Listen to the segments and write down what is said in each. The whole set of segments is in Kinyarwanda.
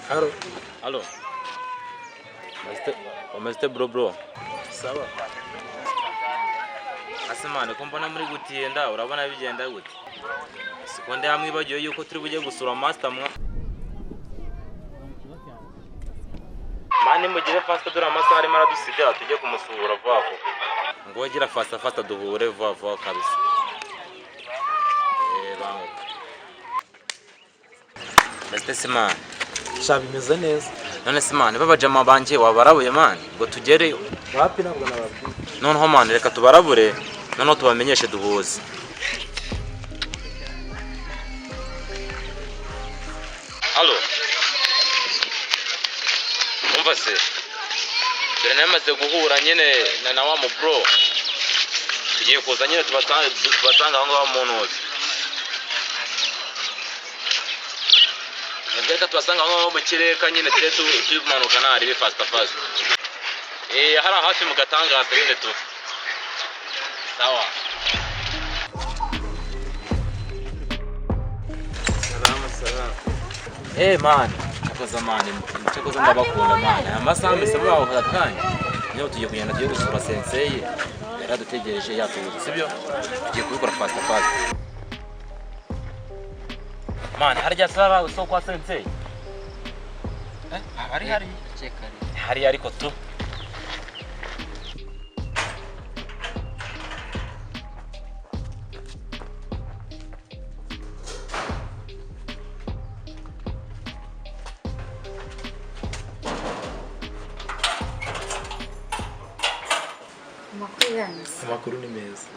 Halo. Halo. Umeze bro bro. Sawa. Ase man, ko mbona muri gutinda, urabona bigenda gute? Siko ndi hamwe bagiye yuko turi bujye gusura master mwa. Man, mugire fast, dore amasaha arimo aradusiga, tujye kumusura vuba vuba. Ngo gira fast fast duhure vuba vuba kabisa. Eh, bangu. Meze se man. Sha, bimeze neza. None se man, babajama banje wabarabuye man ngo tugereyo? Wapi, ntabwo nababwiye. Noneho man, reka tubarabure, noneho tubamenyeshe duhuze. Halo. Umva se, dore namaze guhura nyine na wa mu bro. Tugiye kuza nyine tubasanga aho ngaho mu ntuzi. Reka tubasanga aho ngaho mu kireka nyine, tujye tumanuka ntaribi fast fast. Eh, hari hafi mu gatangaza nyine tu. Sawa. Salama salama. Eh man, cyakoze man, cyakoze ndabakunda man. Aya masaha mbese muri ako kanya. Niyo tugiye kugenda, tugiye gusura sensei. Yaradutegereje yatubuze, sibyo? Tugiye kubikora fast fast. Man, harya sara usoko kwa sensei. Eh, hari hari. Hari ariko tu. Amakuru yanyu? Amakuru ni meza.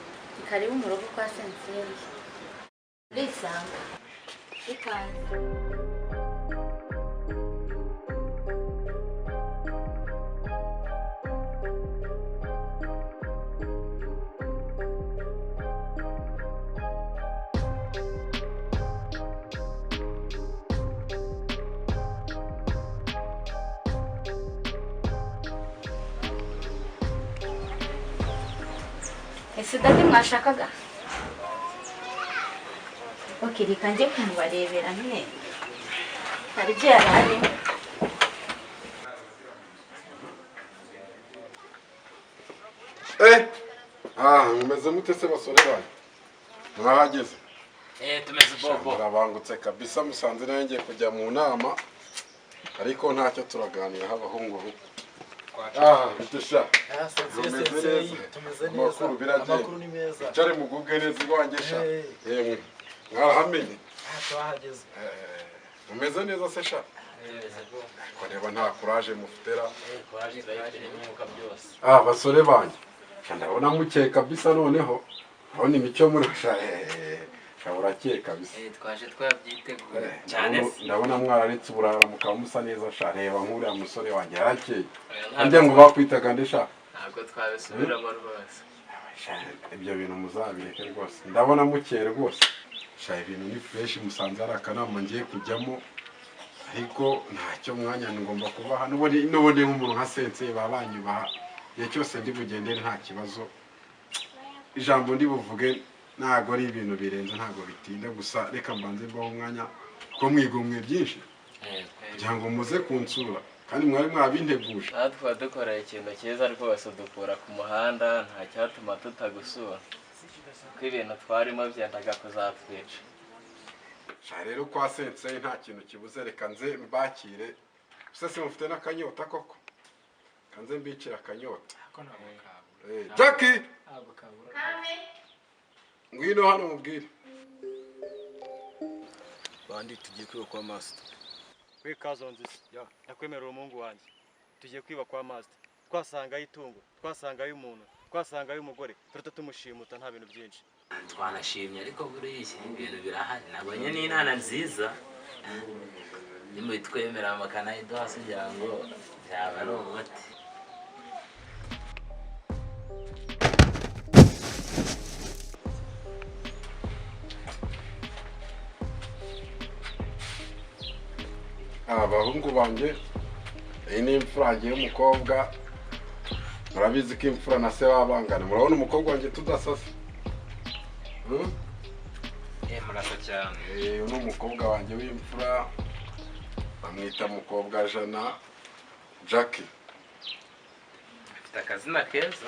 Karibu mu rugo kwa sensei. Urisanga. Ikaze. Ese daddy mwashakaga? Ok, reka njye kumubarebera nyine. Hari ibyo yari arimo. Eh, ah, mumeze mute se basore banyu? Mwahageze? Eh, tumeze bobo. Murabangutse kabisa, musanze nayo ngiye kujya mu nama, ariko ntacyo turaganira abahungu. Ah, bite sha? Ah, sensei. Tumeze Sensei. neza. Tumeze neza. Amakuru biragenda. Amakuru ni meza. Wicare mugubwe neza iwanjye sha. Eh. Yemwe, mwarahamenye? Ah, twahageze. Eh, mumeze neza se sha? Ariko reba nta courage mufitera. Eh, courage turayifite n'umwuka byose. Ah, basore banjye. Sha, ndabona mukeye kabisa noneho. Ndabona imico muri sha, eh, sha urakeye kabisa. Eh, twaje twabyiteguye. Eh, Cyane se. Ndabona mwararetse uburara mukaba musa neza sha. Reba nk'uriya musore wanjye yarakeye. Oya, Harya ngo bakwitaga nde sha? Ntabwo twabisubiramo rwose. Sha, ibyo bintu muzabireke rwose, ndabona mukeye rwose sha, ibintu ni fresh. Musanze hari akanama ngiye kujyamo, ariko ntacyo mwanya ngomba kubaha n'ubundi nk'umuntu nka sensei baba banyubaha. Igihe cyose ndi bugendere nta kibazo, ijambo ndi buvuge ntabwo ari ibintu birenze, ntabwo bitinda. Gusa reka mbanze mbaho umwanya ko mwigomwe byinshi kugira ngo muze kunsura kandi mwari mwabinteguje. Natwe tuba dukoreye ikintu cyiza rwose, dukura ku muhanda, nta cyatuma tutagusura kuko ibintu twarimo byendaga kuzatwica. Sha, rero kwa sensei nta kintu kibuze, reka nze mbakire. Gusa se mufite n'akanyota koko? Kanze mbicire akanyota. Ako ntabwo kabura. Eh, Jackie, Ntabwo kabura. ngwino hano mubwire. Bandi, tugiye kwiba kwa master. We kazonzi, ndakwemerera umuhungu wanjye, tugiye kwiba kwa master, twasangayo itungo, twasangayo umuntu, twasangayo umugore, turata tumushimuta, nta bintu byinshi. Twanashimye, ariko buriya ibintu birahari. Nabonye n'inana nziza, nimubitwemera makanayiduha kugira ngo byaba ari umuti. Abahungu banjye, iyi ni imfura yanjye y'umukobwa. Murabizi ko imfura na se baba bangana. Murabona umukobwa wanjye tudasasa? Hmm? Eh, murasa cyane. Eh, uyu ni umukobwa wanjye w'imfura. Bamwita mukobwa Jana Jackie. Afite akazina keza.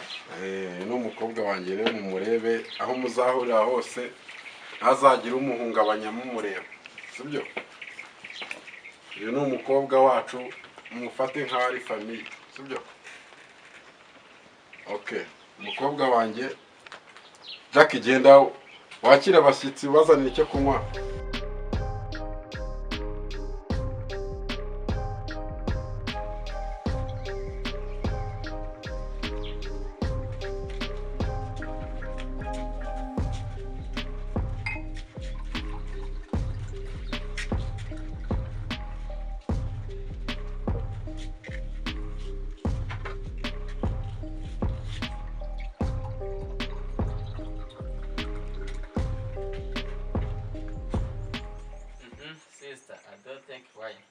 Ni umukobwa wanjye rero, mumurebe aho muzahurira hose, ntazagire umuhungabanya mumureba, sibyo? Uyu ni umukobwa wacu, mufate nk'aho ari famille, sibyo? Okay, umukobwa wanjye Jackie, genda wakira abashyitsi bazanira icyo kunywa. Sister, I don't take wine.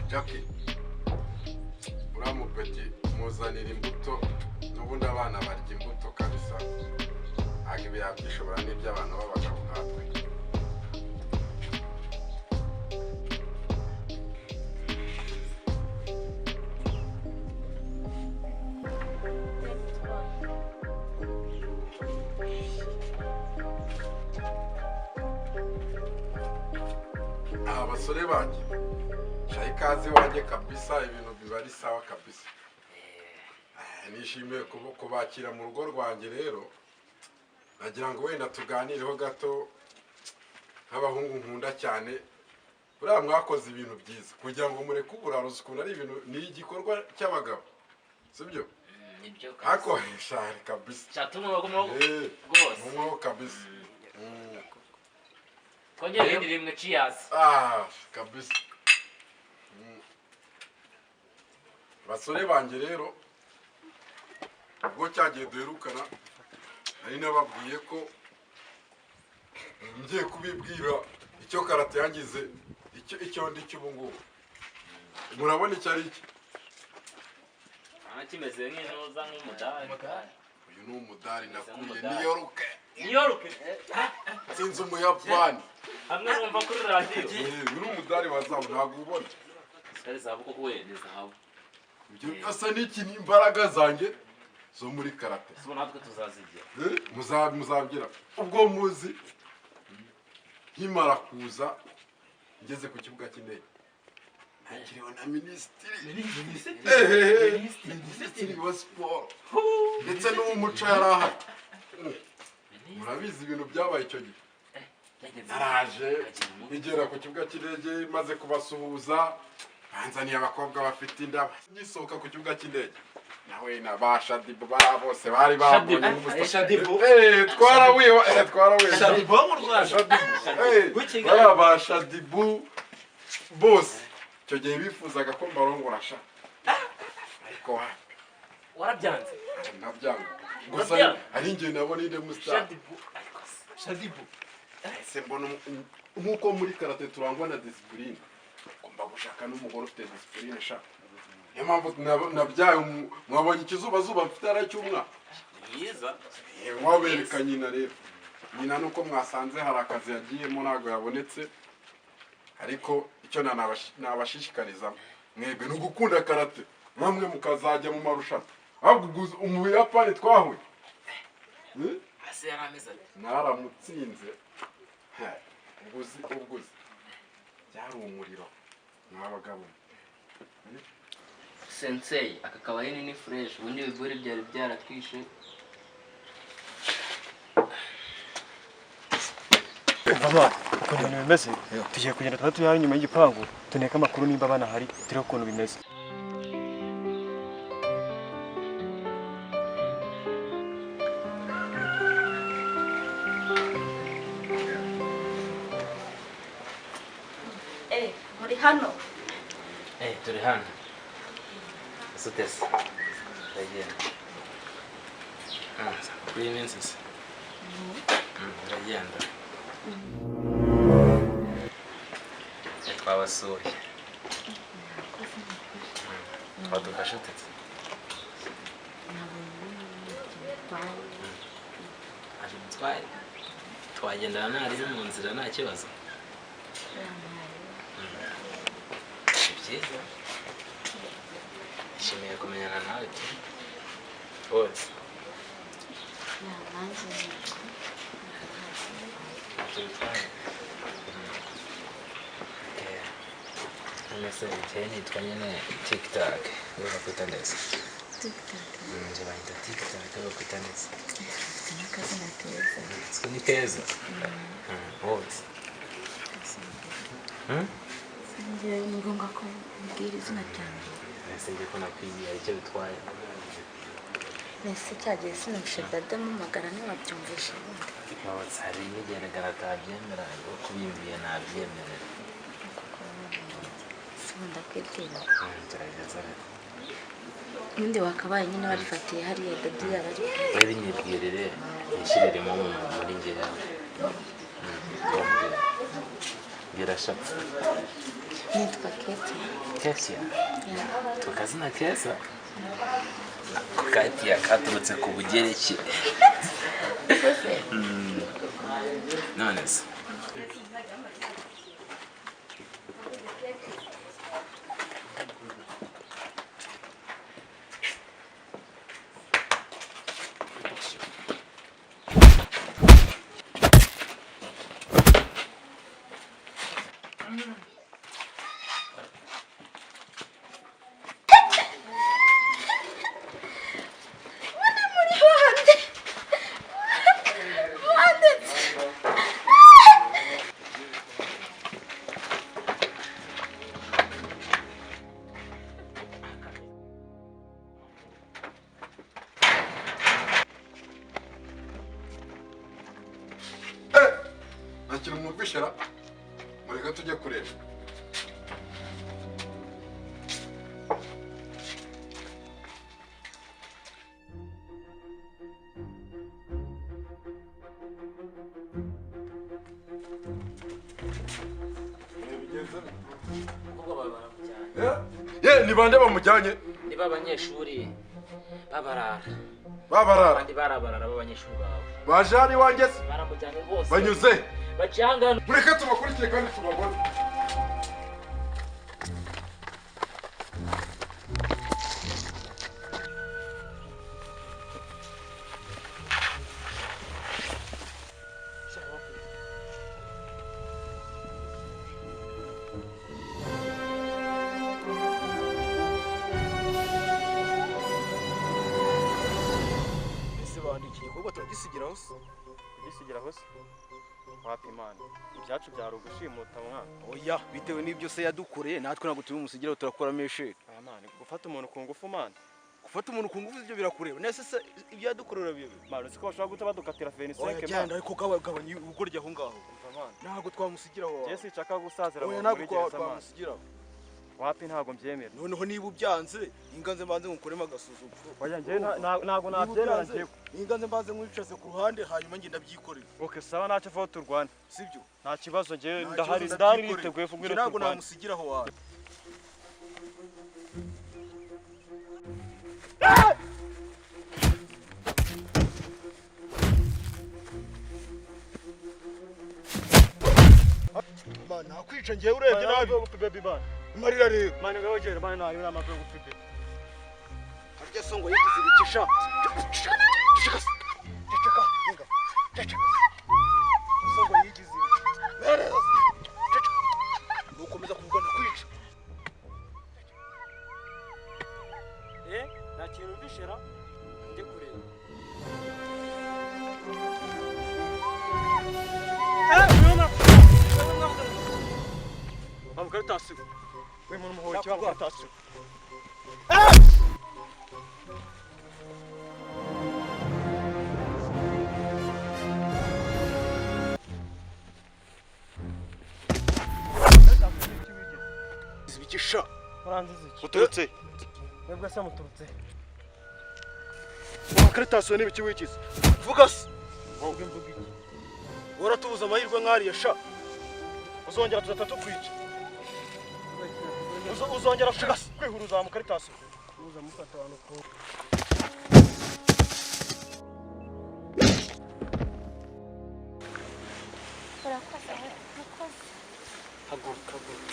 Jackie, uriya mupeti muzanira imbuto, n'ubundi abana barya imbuto kabisa, ntabwo ibi yabyishobora n'iby'abantu b'abagabo nkatwe. Aba basore banjye, shayi ikaze iwanjye kabisa, ibintu biba ari sawa kabisa. Nishimiye kubakira mu rugo rwanjye. Rero nagira ngo wenda tuganireho gato nk'abahungu nkunda cyane. Buriya mwakoze ibintu byiza kugira ngo mureke uburaruzi, ukuntu ari ibintu, ni igikorwa cy'abagabo, sibyo? Nibyo. Ariko shari kabisa. Cyatuma baguma rwose. Munywaho kabisa. Twongere irindi rimwe, cheers. Ah, kabisa. Basore banjye rero, ubwo cyagiye duherukana nari nababwiye ko ngiye kubibwira icyo karate yangize, icyo ndi cy'ubu ngubu. Murabona icyo ari cyo? Kimeze nk'intuza, nk'umudari. Uyu ni umudari nakuye New York. New York. Sinzi umuyapani. Hamwe numva kuri radiyo. Uyu ni umudari wa zahabu, ntabwo ubona? Ari zahabu koko we, ni zahabu. Ibyo byose ni iki? Ni imbaraga zanjye zo muri karate. Sibo natwe tuzazigira. Muzabyira ubwo muzi nkimara kuza ngeze ku kibuga cy'indege nakiriwe na minisitiri, minisitiri wa siporo ndetse n'uw'umuco yari ahari. Murabizi ibintu byabaye icyo gihe. Naraje igera ku kibuga cy'indege, maze kubasuhuza banzaniye abakobwa bafite inda. Ngisohoka ku kibuga cy'indege nawe na ba Shadibu bari bose bari babonye Shadibu. Twarahuye, twarahuye. Shadibu wo mu Rwanda. Shadibu. Bariya ba Shadibu bose icyo gihe bifuzaga ko mbarongora sha, ariko wapi. Warabyanze? Nabyanga gusa. Urabyanga? Ari njye nabona inde mustar. Shadibu ariko se. Shadibu. Ese mbona nk'uko muri karate turangwa na discipline, ugomba gushaka n'umugore ufite discipline sha. Niyo mpamvu nabyaye mwabonye ikizubazuba mfite ari cy'umwaka. Mwiza. Mwabereka nyina rero, nyina nuko mwasanze hari akazi yagiyemo ntabwo yabonetse, ariko icyo nabashishikariza mwebwe ni ugukunda karate, namwe mukazajya mu marushanwa. Ahubwo umuyapani twahuye. Hasi yari ameze ati? Naramutsinze. Ubwo uzi byari umuriro mwabagabo. Sensei, aka kabari ni fresh, ubundi ibigori byari byaratwishe. Umva mwana, ukuntu ibintu bimeze, tugiye kugenda tuba turi hano inyuma y'igipangu, tuneke amakuru nimba banahari, turebe ukuntu bimeze. Muri hano? Turi hano. Ese utese uragenda kuri iyi minsi se? Uragenda. Twabasuye, twadufashe utetse. Nabonye. Ntacyo bitwaye, twagendana ntari mu nzira, nta kibazo. Ni byiza, nishimiye kumenyana nawe tu rwose. Nanjye. Ntacyo bitwaye. Okay. None se njyewe nitwa nyine TikTok, niba bakwita ndetse? TikTok. Njye banyita TikTok, bakwita ndetse? N'akazina keza. Siko ni keza bose? Njyewe ni ngombwa ko mbwira izina ryanjye? Ese njye ko nakwigiye hari icyo bitwaye? Ese cyagiye sinumvishe dada ampamagara, ntiwabyumvishe ubundi? Bose hari n'igihe atabyemera, ariko kubimbwiye nabyemerera. Kuko si ubundi akwibwira. Gerageza rero. Ubundi wakabaye nyine warifatiye hariya dadi yaba ari. Wowe binyibwirire, nishyiriremo muri njyewe. Mbwira, mbwira sha. Nitwa Keti. Ketia? Tukazina keza ako. Katiya katurutse ku Bugereki. None se Muri bande banditse? Nta kintu mwumvishera, mureke tujye kureba. Ye, ni bande bamujyanye? Niba abanyeshuri babarara. Babarara? Abandi barabarara b'abanyeshuri bawe. Baje hano iwanjye se? Baramujyanye rwose. Banyuze? Baciye ahangana. Mureke tubakurikire kandi tubabone. Ese bantu, iki gikorwa turagisigiraho se? Kugisigiraho se? Wapi imana, ibyacu byari ugushimuta mwana. Oya, bitewe n'ibyo se yadukoreye, natwe ntabwo tubimusigiraho, turakuramo isheke. Aya mani, gufata umuntu ku ngufu mani. Gufata umuntu ku ngufu ibyo birakureba nese se? Ibyo yadukorera bibi. Mani, uzi ko bashobora guhita badukatira Oya, 25 genda mani. ariko gabanya ubugoryi aho ngaho. Umva mani. Ntabwo twamusigiraho. Njye sinshaka gusazira Oya, mu ntabwo muri gereza mani. twamusigiraho. Wapi, ntabwo mbyemera. Noneho niba ubyanze, inganze mbanze ngukuremo agasuzuguro. Oya, njye ntabwo Niba nabyemera ubyanze, njyewe. inganze mbanze nkwicaze ku ruhande, hanyuma njye ndabyikorera. Okay, sawa, ntacyo, vuba turwane. Sibyo? Nta kibazo, njyewe Nta ndahari. kibazo, Ndahari ndabyikorera. niteguye Njye ngwino ntabwo turwane. namusigiraho wawe. Man, nakwica njyewe urebye nabi. Baby man. Marira rero. Mani, ngaho gera mani, nari namaze gupfa. Harya so ngo yigize ibikisha. Ceceka se. Ceceka, inga. Ceceka. So ngo yigize ibiki. Mereza se. Ceceka. Nukomeza kuvuga ndakwica. Eh, nta kintu mbishira, ndi kureba. Bamukaritasi. We muntu muhoye iki bamukaritasi. Ibikisha. Muranziza iki? Uturutse. Mwebwe se muturutse? Bamukaritasi n'ibiki wigize? Vuga se. Wowe mvuga iki? Uratubuza amahirwe nk'ariya sha. Uzongera tuzata tukwica. Uzongera kwihuruza bamukaritasi. Muza mufata abantu ku Urakoze, urakoze. Haguruka, haguruka.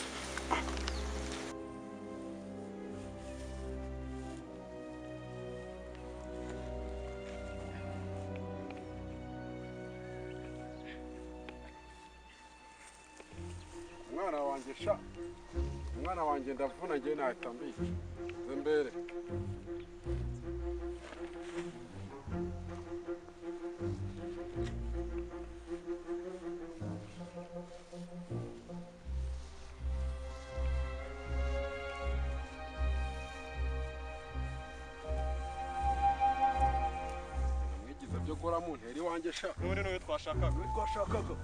Umwana wanjye sha, umwana wanjye ndavuna ngiye nahita mbica zembere. Mwigize byo gukora mu nteri wanjye sha. N'ubundi n'uyu twashakaga.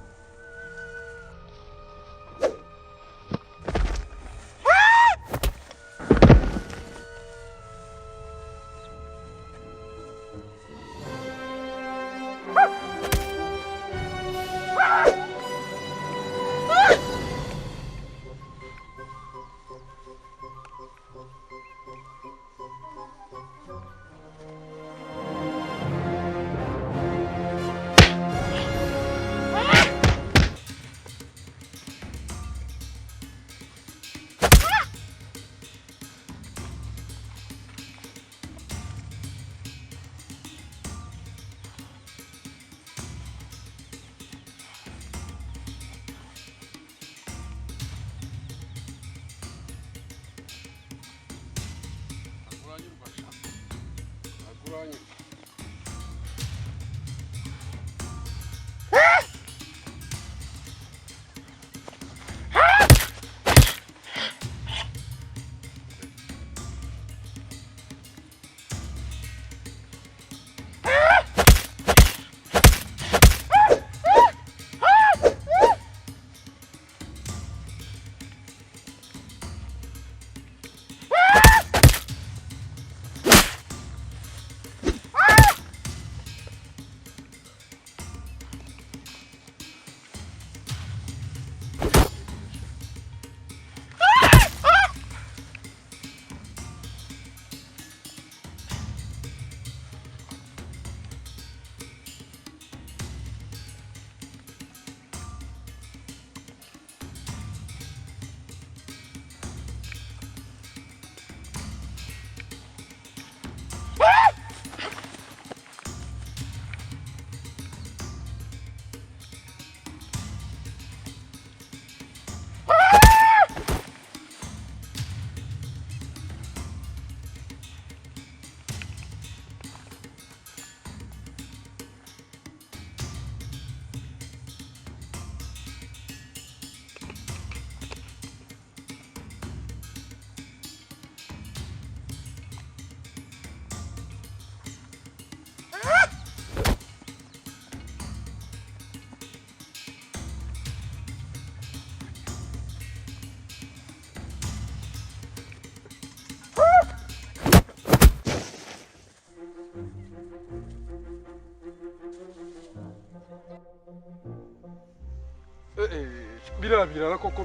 Birabirara koko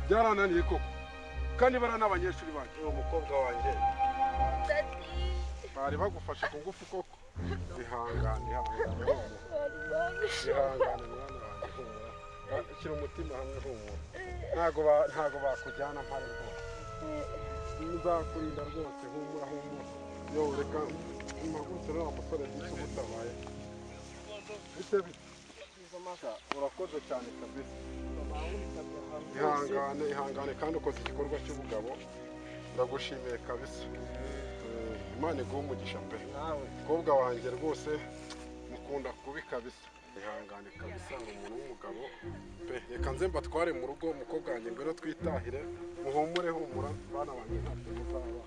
byarananiye koko kandi bara n'abanyeshuri banjye. Uwo mukobwa wanjye bari bagufashe ku ngufu koko. Ihangane, ihangane, ihangane mwana wanjye, humura, shyira umutima hamwe, humura. Ntago bakujyana mpare rwose, nzakurinda rwose, humura, humura. Yo reka mpagurutse n'uwo musore byinshi ugutabaye. Bite bite? Urakoze cyane kabisa. Ihangane, ihangane kandi ukoze igikorwa cy'ubugabo, ndagushimiye kabisa. Imana iguhe umugisha pe. Mukobwa wanjye rwose mukunda kubi kabisa. Ihangane kabisa, ni umuntu w'umugabo pe. Reka nze mbatware mu rugo, umukobwa wanjye ngwino twitahire, muhumure, humura bana banjye ntacyo muzaba.